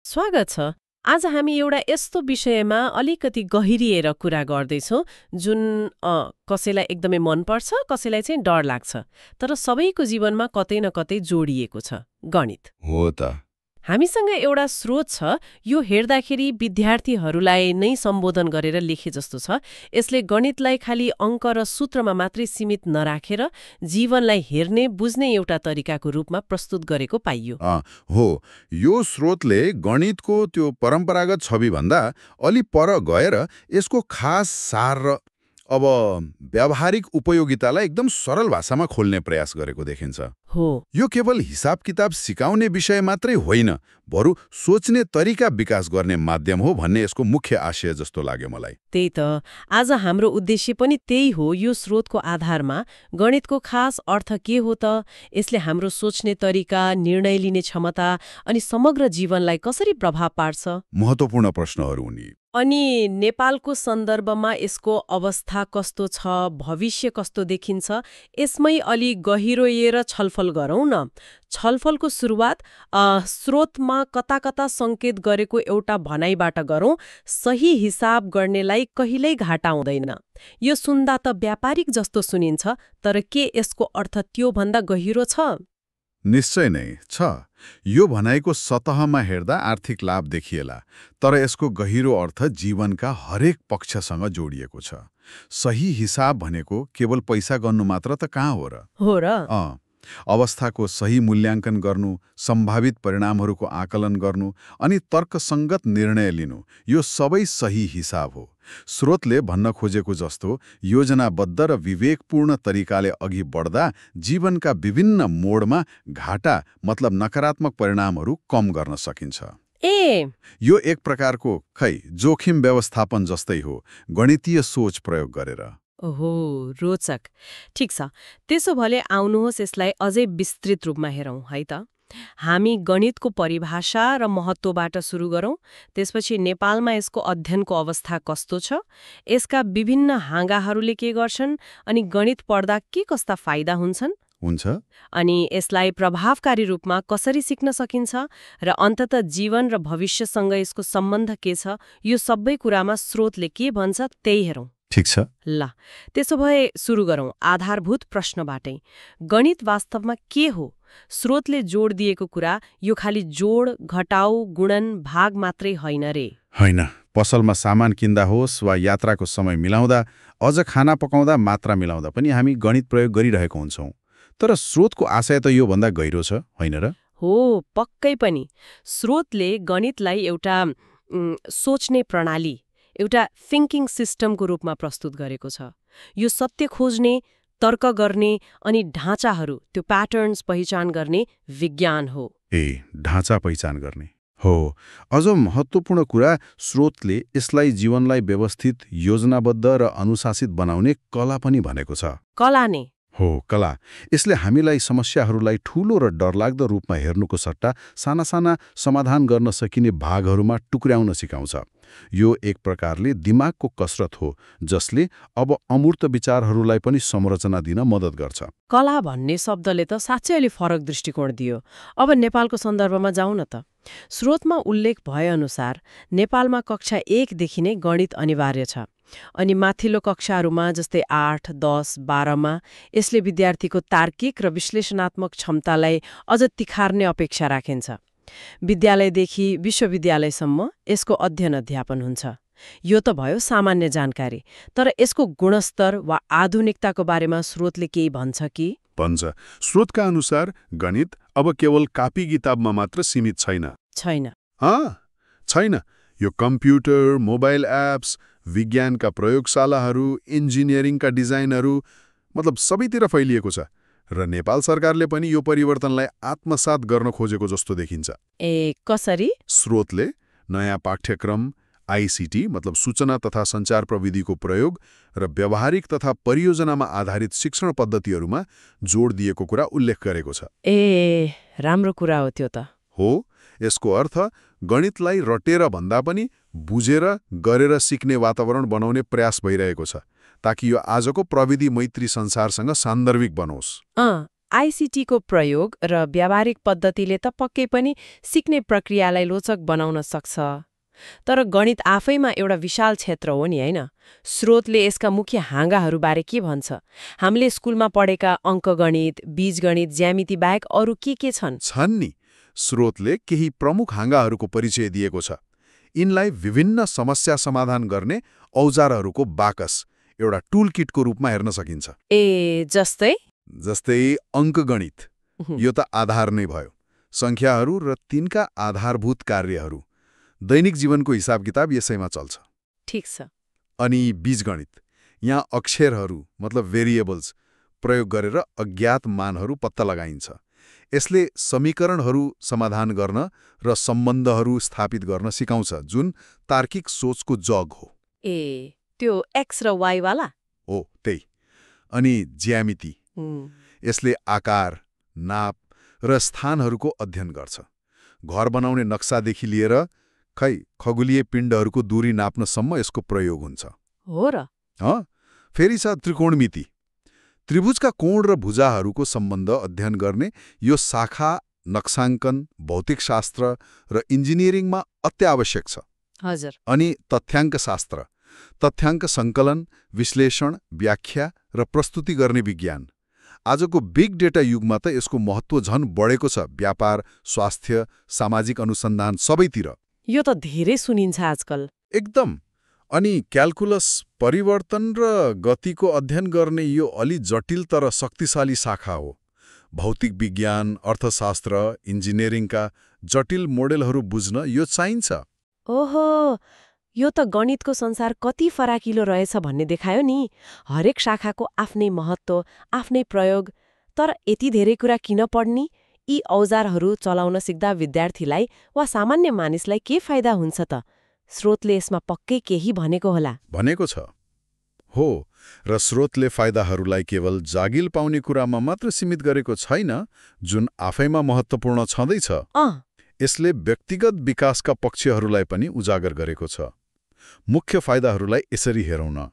स्वागत छ। आज हामी एउटा यस्तो विषयमा अलिकति गहिरिएर कुरा गर्दैछौँ जुन कसैलाई एकदमै मनपर्छ, कसैलाई चाहिँ डर लाग्छ, तर सबैको जीवनमा कतै न कतै जोडिएको छ, गणित। हो त। हामीसँग एउटा स्रोत छ, यो हेर्दाखेरि विद्यार्थीहरूलाई नै सम्बोधन गरेर लेखे जस्तो छ। यसले गणितलाई खालि अङ्क र सूत्रमा मात्रै सीमित नराखेर जीवनलाई हेर्ने, बुझ्ने एउटा तरिकाको रूपमा प्रस्तुत गरेको पाइयो। हो, यो स्रोतले गणितको त्यो परम्परागत छविभन्दा अलि पर गएर यसको खास सार र अब व्यावहारिक उपयोगितालाई एकदम सरल भाषामा खोल्ने प्रयास गरेको देखिन्छ। हो, यो केवल हिसाब किताब सिकाउने विषय मात्रै होइन, बरु सोच्ने तरिका विकास गर्ने माध्यम हो भन्ने यसको मुख्य आशय जस्तो लाग्यो मलाई। त्यही त आज हाम्रो उद्देश्य पनि त्यही हो। यो स्रोतको आधारमा गणितको खास अर्थ के हो त, यसले हाम्रो सोच्ने तरिका, निर्णय लिने क्षमता अनि समग्र जीवनलाई कसरी प्रभाव पार्छ। महत्त्वपूर्ण प्रश्नहरू उनी। अनि नेपालको सन्दर्भमा यसको अवस्था कस्तो छ, भविष्य कस्तो देखिन्छ, यसमै अलि गहिरोएर छलफल गरौँ न। छलफलको सुरुवात स्रोतमा कता कता सङ्केत गरेको एउटा भनाइबाट गरौँ, सही हिसाब गर्नेलाई कहिल्यै घाटा हुँदैन। यो सुन्दा त व्यापारिक जस्तो सुनिन्छ, तर के यसको अर्थ त्योभन्दा गहिरो छ? निश्चय नै छ। यो भनाइको सतहमा हेर्दा आर्थिक लाभ देखिएला, तर यसको गहिरो अर्थ जीवनका हरेक पक्षसँग जोडिएको छ। सही हिसाब भनेको केवल पैसा गर्नु मात्र त कहाँ हो र? हो र? अवस्थाको सही मूल्याङ्कन गर्नु, सम्भावित परिणामहरूको आकलन गर्नु अनि तर्कसङ्गत निर्णय लिनु, यो सबै सही हिसाब हो। स्रोतले भन्न खोजेको जस्तो योजनाबद्ध र विवेकपूर्ण तरिकाले अघि बढ्दा जीवनका विभिन्न मोडमा घाटा मतलब नकारात्मक परिणामहरू कम गर्न सकिन्छ। यो एक प्रकारको जोखिम व्यवस्थापन जस्तै हो, गणितीय सोच प्रयोग गरेर। ओहो, रोचक। ठिक छ, त्यसो भले आउनुहोस् यसलाई अझै विस्तृत रूपमा हेरौँ है त। हामी गणितको परिभाषा र महत्त्वबाट सुरु गरौँ, त्यसपछि नेपालमा यसको अध्ययनको अवस्था कस्तो छ, यसका विभिन्न हाँगाहरूले के गर्छन् अनि गणित पढ्दा के कस्ता फाइदा हुन्छ, अनि यसलाई प्रभावकारी रूपमा कसरी सिक्न सकिन्छ र अन्ततः जीवन र भविष्यसँग यसको सम्बन्ध के छ, यो सबै कुरामा स्रोतले के भन्छ त्यही हेरौँ। ठिक छ। ल, त्यसो भए सुरु गरौँ आधारभूत प्रश्नबाटै। गणित वास्तवमा के हो? स्रोतले जोड दिएको कुरा यो खालि जोड, घटाउ, गुणन, भाग मात्रै होइन रे। होइन, पसलमा सामान किन्दा होस् वा यात्राको समय मिलाउँदा, अझ खाना पकाउँदा मात्रा मिलाउँदा पनि हामी गणित प्रयोग गरिरहेको हुन्छौँ। तर स्रोतको आशय त योभन्दा गहिरो छ, होइन र? हो, पक्कै पनि। स्रोतले गणितलाई एउटा सोच्ने प्रणाली, एउटा थिङ्किङ सिस्टमको रूपमा प्रस्तुत गरेको छ। यो सत्य खोज्ने, तर्क गर्ने अनि ढाँचाहरू, त्यो प्याटर्न्स पहिचान गर्ने विज्ञान हो। ढाँचा पहिचान गर्ने हो। अझ महत्त्वपूर्ण कुरा, स्रोतले यसलाई जीवनलाई व्यवस्थित, योजनाबद्ध र अनुशासित बनाउने कला पनि भनेको छ। कला नै हो, कला। यसले हामीलाई समस्याहरूलाई ठूलो र डरलाग्दो रूपमा हेर्नुको सट्टा साना साना समाधान गर्न सकिने भागहरूमा टुक्र्याउन सिकाउँछ। यो एक प्रकारले दिमागको कसरत हो, जसले अब अमूर्त विचारहरूलाई पनि संरचना दिन मद्दत गर्छ। कला भन्ने शब्दले त साँच्चै अलि फरक दृष्टिकोण दियो। अब नेपालको सन्दर्भमा जाउँ न त। स्रोतमा उल्लेख भएअनुसार नेपालमा कक्षा 1 देखि नै गणित अनिवार्य छ, अनि माथिल्लो कक्षाहरूमा जस्तै 8, 10, 12मा यसले विद्यार्थीको तार्किक र विश्लेषणात्मक क्षमतालाई अझ तिखार्ने अपेक्षा राखिन्छ। विद्यालयदेखि विश्वविद्यालयसम्म यसको अध्ययन अध्यापन हुन्छ। यो त भयो सामान्य जानकारी, तर यसको गुणस्तर वा आधुनिकताको बारेमा स्रोतले केही भन्छ कि? भन्छ। स्रोतका अनुसार गणित अब केवल कापी किताबमा मात्र सीमित छैन। छैन। यो कम्प्युटर, मोबाइल एप्स, विज्ञानका प्रयोगशालाहरू, इन्जिनियरिङका डिजाइनहरू, मतलब सबैतिर फैलिएको छ। र नेपाल सरकारले पनि यो परिवर्तनलाई आत्मसात गर्न खोजेको जस्तो देखिन्छ। कसरी? स्रोतले नयाँ पाठ्यक्रम, आईसीटी मतलब सूचना तथा सञ्चार प्रविधिको प्रयोग र व्यावहारिक तथा परियोजनामा आधारित शिक्षण पद्धतिहरूमा जोड दिएको कुरा उल्लेख गरेको छ। राम्रो कुरा हो त्यो त। हो, यसको अर्थ गणितलाई रटेर भन्दा पनि बुझेर गरेर सिक्ने वातावरण बनाउने प्रयास भइरहेको छ, ताकि यो आजको प्रविधि मैत्री संसारसँग सान्दर्भिक बनोस्। आइसिटीको प्रयोग र व्यावहारिक पद्धतिले त पक्कै पनि सिक्ने प्रक्रियालाई रोचक बनाउन सक्छ। तर गणित आफैमा एउटा विशाल क्षेत्र हो नि, होइन? स्रोतले यसका मुख्य हाँगाहरूबारे के भन्छ? हामीले स्कुलमा पढेका अङ्कगणित, बीजगणित, ज्यामिति बाहेक अरू के छन्? छन् नि। स्रोतले केही प्रमुख हाँगाहरूको परिचय दिएको छ। यिनलाई विभिन्न समस्या समाधान गर्ने औजारहरूको बाकस, एउटा टुल किटको रूपमा हेर्न सकिन्छ। जस्तै अङ्कगणित, यो त आधार नै भयो। सङ्ख्याहरू र तिनका आधारभूत कार्यहरू, दैनिक जीवनको हिसाब किताब यसैमा चल्छ। ठिक छ। अनि बीजगणित, यहाँ अक्षरहरू मतलब भेरिएबल्स प्रयोग गरेर अज्ञात मानहरू पत्ता लगाइन्छ। यसले समीकरणहरू समाधान गर्न र सम्बन्धहरू स्थापित गर्न सिकाउँछ, जुन तार्किक सोचको जग हो। त्यो एक्स र वाइ वाला? हो, त्यही। अनि ज्यामिति, यसले आकार, नाप र स्थानहरूको अध्ययन गर्छ। घर बनाउने नक्सादेखि लिएर खगोलीय पिण्डहरूको दूरी नाप्नसम्म यसको प्रयोग हुन्छ। हो र? फेरि छ त्रिकोणमिति। त्रिभुजका कोण र भुजाहरूको सम्बन्ध अध्ययन गर्ने यो शाखा नक्साङ्कन, भौतिकशास्त्र र इन्जिनियरिङमा अत्यावश्यक छ। हजुर। अनि तथ्याङ्कशास्त्र, तथ्याङ्क सङ्कलन, विश्लेषण, व्याख्या र प्रस्तुति गर्ने विज्ञान। आजको बिग डेटा युगमा त यसको महत्त्व झन बढेको छ, व्यापार, स्वास्थ्य, सामाजिक अनुसन्धान सबैतिर। यो त धेरै सुनिन्छ आजकल। एकदम। अनि क्याल्कुलस, परिवर्तन र गतिको अध्ययन गर्ने यो अलि जटिल तर शक्तिशाली शाखा हो। भौतिक विज्ञान, अर्थशास्त्र, इन्जिनियरिङका जटिल मोडेलहरू बुझ्न यो चाहिन्छ। ओहो, यो त गणितको संसार कति फराकिलो रहेछ भन्ने देखायो नि। हरेक शाखाको आफ्नै महत्त्व, आफ्नै प्रयोग। तर यति धेरै कुरा किन पढ्नी? यी औजारहरू चलाउन सिक्दा विद्यार्थीलाई वा सामान्य मानिसलाई के फाइदा हुन्छ त? स्रोतले यसमा पक्कै केही भनेको होला। भनेको छ। हो, र स्रोतले फाइदाहरूलाई केवल जागिल पाउने कुरामा मात्र सीमित गरेको छैन, जुन आफैमा महत्त्वपूर्ण छँदैछ। यसले व्यक्तिगत विकासका पक्षहरूलाई पनि उजागर गरेको छ। मुख्य फाइदाहरूलाई यसरी हेरौँ न।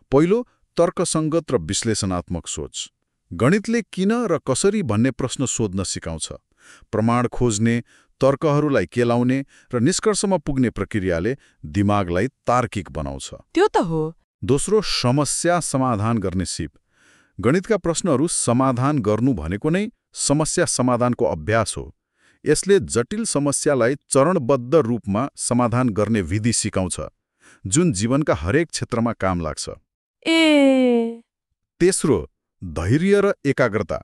पहिलो, तर्कसङ्गत र विश्लेषणात्मक सोच। गणितले किन र कसरी भन्ने प्रश्न सोध्न सिकाउँछ। प्रमाण खोज्ने, तर्कहरूलाई केलाउने र निष्कर्षमा पुग्ने प्रक्रियाले दिमागलाई तार्किक बनाउँछ। त्यो त हो। दोस्रो, समस्या समाधान गर्ने सिप। गणितका प्रश्नहरू समाधान गर्नु भनेको नै समस्या समाधानको अभ्यास हो। यसले जटिल समस्यालाई चरणबद्ध रूपमा समाधान गर्ने विधि सिकाउँछ, जुन जीवनका हरेक क्षेत्रमा काम लाग्छ। तेस्रो, धैर्य र एकाग्रता।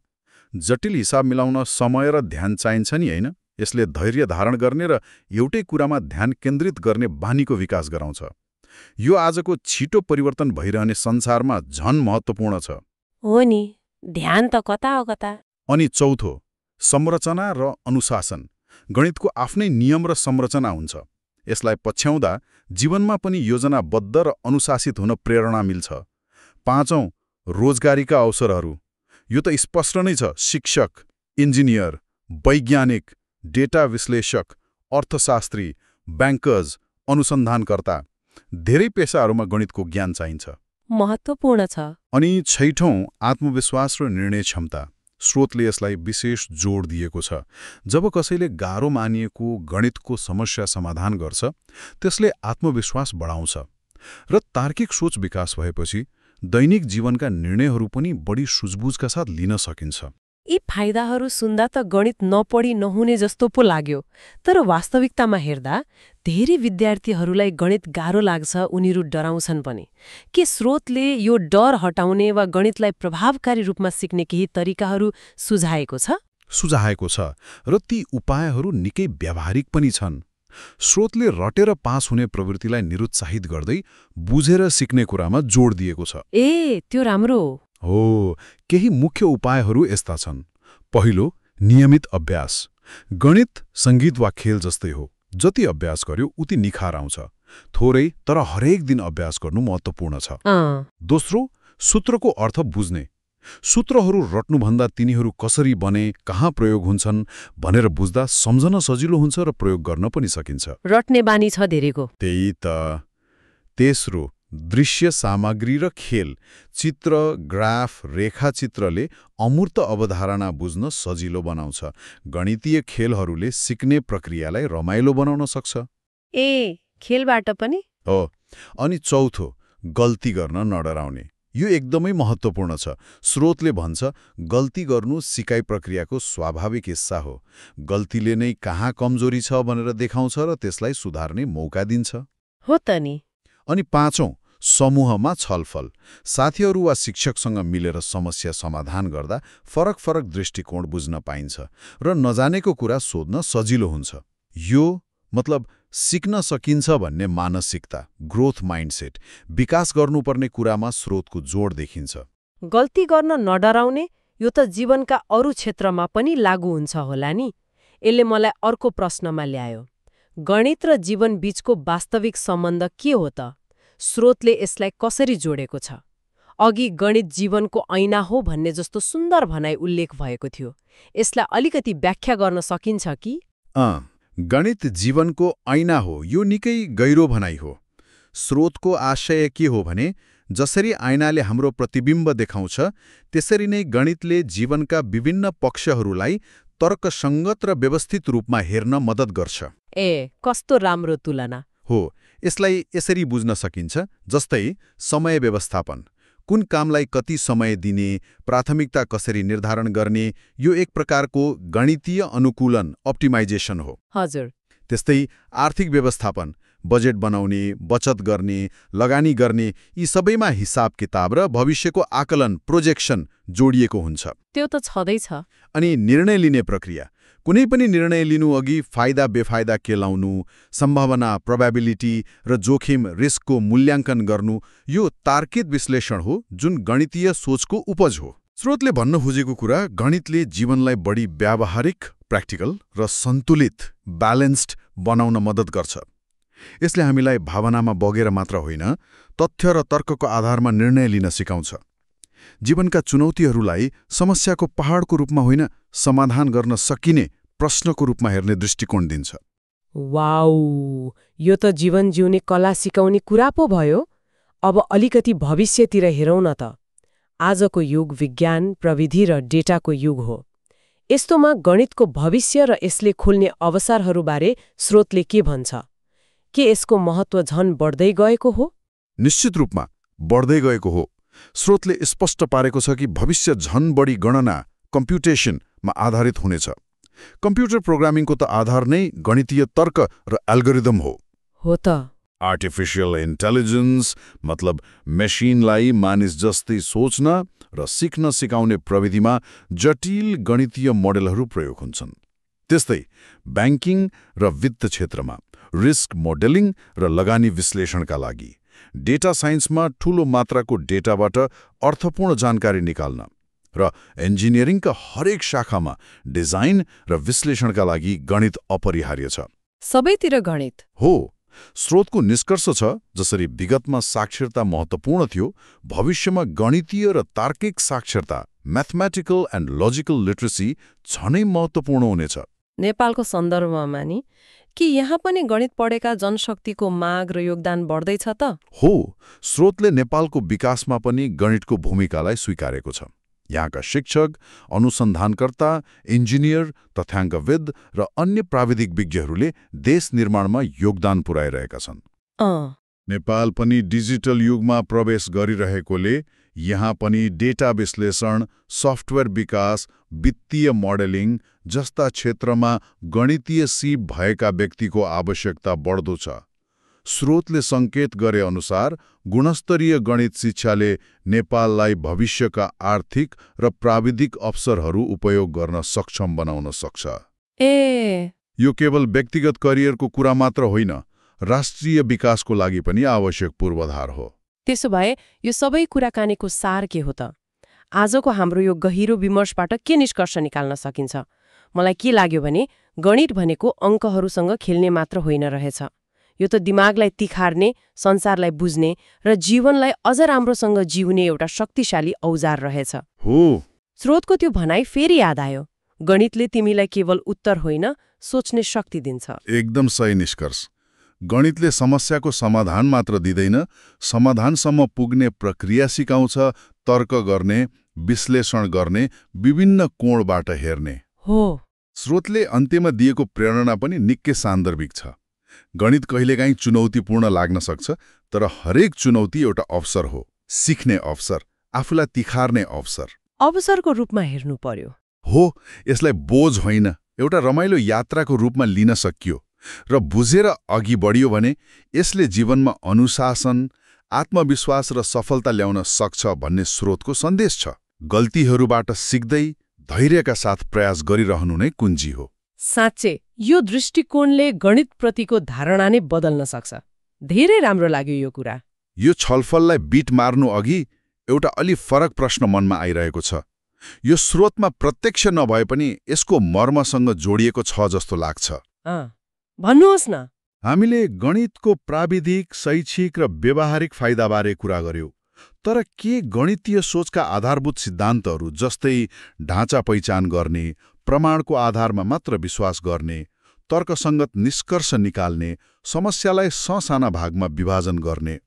जटिल हिसाब मिलाउन समय र ध्यान चाहिन्छ नि, होइन? यसले धैर्य धारण गर्ने र एउटै कुरामा ध्यान केन्द्रित गर्ने बानीको विकास गराउँछ। यो आजको छिटो परिवर्तन भइरहने संसारमा झन महत्त्वपूर्ण छ। हो नि, ध्यान त कता हो कता। अनि चौथो, संरचना र अनुशासन। गणितको आफ्नै नियम र संरचना हुन्छ। यसलाई पछ्याउँदा जीवनमा पनि योजनाबद्ध र अनुशासित हुन प्रेरणा मिल्छ। पाँचौं, रोजगारीका अवसरहरू। यो त स्पष्ट नै छ। शिक्षक, इन्जिनियर, वैज्ञानिक, डेटा विश्लेषक, अर्थशास्त्री, ब्याङ्कर्स, अनुसन्धानकर्ता, धेरै पेसाहरूमा गणितको ज्ञान चाहिन्छ। महत्त्वपूर्ण छ। अनि छैठौं, आत्मविश्वास र निर्णय क्षमता। स्रोतले यसलाई विशेष जोड दिएको छ। जब कसैले गाह्रो मानिएको गणितको समस्या समाधान गर्छ, त्यसले आत्मविश्वास बढाउँछ र तार्किक सोच विकास भएपछि दैनिक जीवनका निर्णयहरू पनि बढी सुझबुझका साथ लिन सकिन्छ। यी फाइदाहरू सुन्दा त गणित नपढी नहुने जस्तो पो लाग्यो। तर वास्तविकतामा हेर्दा धेरै विद्यार्थीहरूलाई गणित गाह्रो लाग्छ, उनीहरू डराउँछन् पनि। के स्रोतले यो डर हटाउने वा गणितलाई प्रभावकारी रूपमा सिक्ने केही तरिकाहरू सुझाएको छ? सुझाएको छ, र ती उपायहरू निकै व्यावहारिक पनि छन्। स्रोतले रटेर पास हुने प्रवृत्तिलाई निरुत्साहित गर्दै बुझेर सिक्ने कुरामा जोड दिएको छ। त्यो राम्रो हो। केही मुख्य उपायहरू यस्ता छन्। पहिलो, नियमित अभ्यास। गणित सङ्गीत वा खेल जस्तै हो। जति अभ्यास गर्यो उति निखार आउँछ। थोरै तर हरेक दिन अभ्यास गर्नु महत्त्वपूर्ण छ। दोस्रो, सूत्रको अर्थ बुझ्ने। सूत्रहरू रट्नुभन्दा तिनीहरू कसरी बने, कहाँ प्रयोग हुन्छन् भनेर बुझ्दा सम्झन सजिलो हुन्छ र प्रयोग गर्न पनि सकिन्छ। रट्ने बानी छ धेरैको। त्यही त। तेस्रो, दृश्य सामग्री र खेल, चित्र, ग्राफ, रेखाचित्रले अमूर्त अवधारणा बुझ्न सजिलो बनाउँछ। गणितीय खेलहरूले सिक्ने प्रक्रियालाई रमाइलो बनाउन सक्छ। ए, खेलबाट पनि? हो। अनि चौथो, गल्ती गर्न नडराउने। यो एकदमै महत्त्वपूर्ण छ। स्रोतले भन्छ, गल्ती गर्नु सिकाइ प्रक्रियाको स्वाभाविक हिस्सा हो। गल्तीले नै कहाँ कमजोरी छ भनेर देखाउँछ र त्यसलाई सुधार्ने मौका दिन्छ। हो त नि। अनि पाँचौं, समूहमा छलफल। साथीहरू वा शिक्षकसँग मिलेर समस्या समाधान गर्दा फरक फरक दृष्टिकोण बुझ्न पाइन्छ र नजानेको कुरा सोध्न सजिलो हुन्छ। यो मतलब सिक्न सकिन्छ भन्ने मानसिकता, ग्रोथ माइन्डसेट, विकास गर्नुपर्ने कुरामा स्रोतको जोड देखिन्छ। गल्ती गर्न नडराउने, यो त जीवनका अरू क्षेत्रमा पनि लागू हुन्छ होला नि। यसले मलाई अर्को प्रश्नमा ल्यायो। गणित र जीवन बीचको वास्तविक सम्बन्ध के हो त? स्रोतले यसलाई कसरी जोडेको छ? अघि गणित जीवनको ऐना हो भन्ने जस्तो सुन्दर भनाइ उल्लेख भएको थियो। यसलाई अलिकति व्याख्या गर्न सकिन्छ कि? गणित जीवनको ऐना हो, यो निकै गहिरो भनाइ हो। स्रोतको आशय के हो भने, जसरी ऐनाले हाम्रो प्रतिबिम्ब देखाउँछ, त्यसरी नै गणितले जीवनका विभिन्न पक्षहरूलाई तर्कसङ्गत र व्यवस्थित रूपमा हेर्न मद्दत गर्छ। ए, कस्तो राम्रो तुलना हो। यसलाई यसरी बुझ्न सकिन्छ, जस्तै समय व्यवस्थापन। कुन कामलाई कति समय दिने, प्राथमिकता कसरी निर्धारण गर्ने, यो एक प्रकारको गणितीय अनुकूलन, अप्टिमाइजेसन हो। हजुर। त्यस्तै आर्थिक व्यवस्थापन, बजेट बनाउने, बचत गर्ने, लगानी गर्ने, यी सबैमा हिसाब किताब र भविष्यको आकलन, प्रोजेक्सन जोडिएको हुन्छ। त्यो त छँदैछ। अनि निर्णय लिने प्रक्रिया, कुनै पनि निर्णय लिनु अघि फाइदा बेफाइदा केलाउनु, सम्भावना, प्रोबेबिलिटी र जोखिम, रिस्कको मूल्याङ्कन गर्नु, यो तार्किक विश्लेषण हो जुन गणितीय सोचको उपज हो। स्रोतले भन्न खोजेको कुरा, गणितले जीवनलाई बढी व्यावहारिक, प्र्याक्टिकल र सन्तुलित, ब्यालेन्स्ड बनाउन मद्दत गर्छ। यसले हामीलाई भावनामा बगेर मात्र होइन, तथ्य र तर्कको आधारमा निर्णय लिन सिकाउँछ। जीवनका चुनौतीहरूलाई समस्याको पहाडको रूपमा होइन, समाधान गर्न सकिने प्रश्नको रूपमा हेर्ने दृष्टिकोण दिन्छ। वाउ, यो त जीवन जिउने कला सिकाउने कुरा पो भयो। अब अलिकति भविष्यतिर हेरौँ न त। आजको युग विज्ञान, प्रविधि र डेटाको युग हो। यस्तोमा गणितको भविष्य र यसले खोल्ने अवसरहरूबारे स्रोतले के भन्छ? के यसको महत्त्व झन बढ्दै गएको हो? निश्चित रूपमा बढ्दै गएको हो। स्रोतले स्पष्ट पारेको छ कि भविष्य झन बढी गणना, कम्प्युटेसनमा आधारित हुनेछ। कम्प्युटर प्रोग्रामिङको त आधार नै गणितीय तर्क र एल्गोरिदम हो। हो त। आर्टिफिशियल इन्टेलिजेन्स मतलब मेसिनलाई मानिस जस्तै सोच्न र सिक्न सिकाउने प्रविधिमा जटिल गणितीय मोडेलहरू प्रयोग हुन्छन्। त्यस्तै ब्याङ्किङ र वित्त क्षेत्रमा रिस्क मोडेलिङ र लगानी विश्लेषणका लागि, डेटा साइन्समा ठूलो मात्राको डेटाबाट अर्थपूर्ण जानकारी निकाल्न, र इन्जिनियरिङका हरेक शाखामा डिजाइन र विश्लेषणका लागि गणित अपरिहार्य छ। सबैतिर गणित हो। स्रोतको निष्कर्ष छ, जसरी विगतमा साक्षरता महत्त्वपूर्ण थियो, भविष्यमा गणितीय र तार्किक साक्षरता, म्याथमेटिकल एन्ड लजिकल लिटरेसी झनै महत्त्वपूर्ण हुनेछ। नेपालको सन्दर्भमा नि कि यहाँ पनि गणित पढेका जनशक्तिको माग र योगदान बढ्दैछ त? हो। स्रोतले नेपालको विकासमा पनि गणितको भूमिकालाई स्वीकारेको छ। यहाँका शिक्षक, अनुसन्धानकर्ता, इन्जिनियर, तथ्याङ्कविद र अन्य प्राविधिक विज्ञहरूले देश निर्माणमा योगदान पुर्याइरहेका छन्। नेपाल पनि डिजिटल युगमा प्रवेश गरिरहेकोले यहाँ पनि डेटा विश्लेषण, सफ्टवेयर विकास, वित्तीय मोडेलिङ जस्ता क्षेत्रमा गणितीय सिप भएका व्यक्तिको आवश्यकता बढ्दो छ। स्रोतले सङ्केत गरे अनुसार गुणस्तरीय गणित शिक्षाले नेपाललाई भविष्यका आर्थिक र प्राविधिक अवसरहरू उपयोग गर्न सक्षम बनाउन सक्छ। यो केवल व्यक्तिगत करियरको कुरा मात्र होइन, राष्ट्रिय विकासको लागि पनि आवश्यक पूर्वाधार हो। त्यसो भए यो सबै कुराकानीको सार के हो त? आजको हाम्रो यो गहिरो विमर्शबाट के निष्कर्ष निकाल्न सकिन्छ? मलाई के लाग्यो भने गणित भनेको अङ्कहरूसँग खेल्ने मात्र होइन रहेछ। यो त दिमागलाई तिखार्ने, संसारलाई बुझ्ने र जीवनलाई अझ राम्रोसँग जिउने एउटा शक्तिशाली औजार रहेछ। हो। स्रोतको त्यो भनाइ फेरि याद आयो। गणितले तिमीलाई केवल उत्तर होइन, सोच्ने शक्ति दिन्छ। एकदम सही निष्कर्ष। गणितले समस्याको समाधान मात्र दिँदैन, समाधानसम्म पुग्ने प्रक्रिया सिकाउँछ, तर्क गर्ने, विश्लेषण गर्ने, विभिन्न कोणबाट हेर्ने। हो। स्रोतले अन्त्यमा दिएको प्रेरणा पनि निकै सान्दर्भिक छ। गणित कहिलेकाहीँ चुनौतीपूर्ण लाग्न सक्छ, तर हरेक चुनौती एउटा अवसर हो, सिक्ने अवसर, आफूलाई तिखार्ने अवसर। अवसरको रूपमा हेर्नु पर्यो। हो, यसलाई बोझ होइन, एउटा रमाइलो यात्राको रूपमा लिन सकियो र बुझेर अघि बढियो भने यसले जीवनमा अनुशासन, आत्मविश्वास र सफलता ल्याउन सक्छ भन्ने स्रोतको सन्देश छ। गल्तीहरूबाट सिक्दै धैर्यका साथ प्रयास गरिरहनु नै कुञ्जी हो। साँच्चै यो दृष्टिकोणले गणितप्रतिको धारणा नै बदल्न सक्छ। धेरै राम्रो लाग्यो यो कुरा। यो छलफललाई बिट मार्नु अघि एउटा अलि फरक प्रश्न मनमा आइरहेको छ। यो स्रोतमा प्रत्यक्ष नभए पनि यसको मर्मसँग जोडिएको छ जस्तो लाग्छ। भन्नुहोस् न। हामीले गणितको प्राविधिक, शैक्षिक र व्यावहारिक फाइदाबारे कुरा गर्यौं, तर के गणितीय सोचका आधारभूत सिद्धान्तहरू जस्तै ढाँचा पहिचान गर्ने, प्रमाणको आधारमा मात्र विश्वास गर्ने, तर्कसङ्गत निष्कर्ष निकाल्ने, समस्यालाई ससाना भागमा विभाजन गर्ने,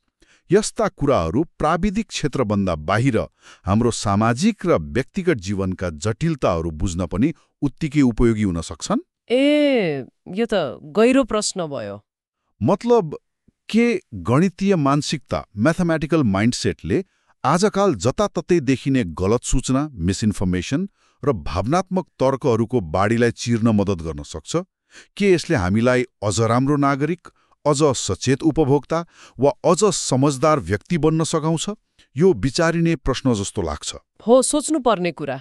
यस्ता कुराहरू प्राविधिक क्षेत्रभन्दा बाहिर हाम्रो सामाजिक र व्यक्तिगत जीवनका जटिलताहरू बुझ्न पनि उत्तिकै उपयोगी हुन सक्छन्? यो त गहिरो प्रश्न भयो। मतलब के गणितीय मानसिकता, म्याथमेटिकल माइन्डसेटले आजकाल जताततै देखिने गलत सूचना, मिसइन्फर्मेसन र भावनात्मक तर्कहरूको बाढीलाई चिर्न मद्दत गर्न सक्छ? के यसले हामीलाई अझ राम्रो नागरिक, अझ सचेत उपभोक्ता वा अझ समझदार व्यक्ति बन्न सघाउँछ? यो विचारिने प्रश्न जस्तो लाग्छ। हो, सोच्नुपर्ने कुरा।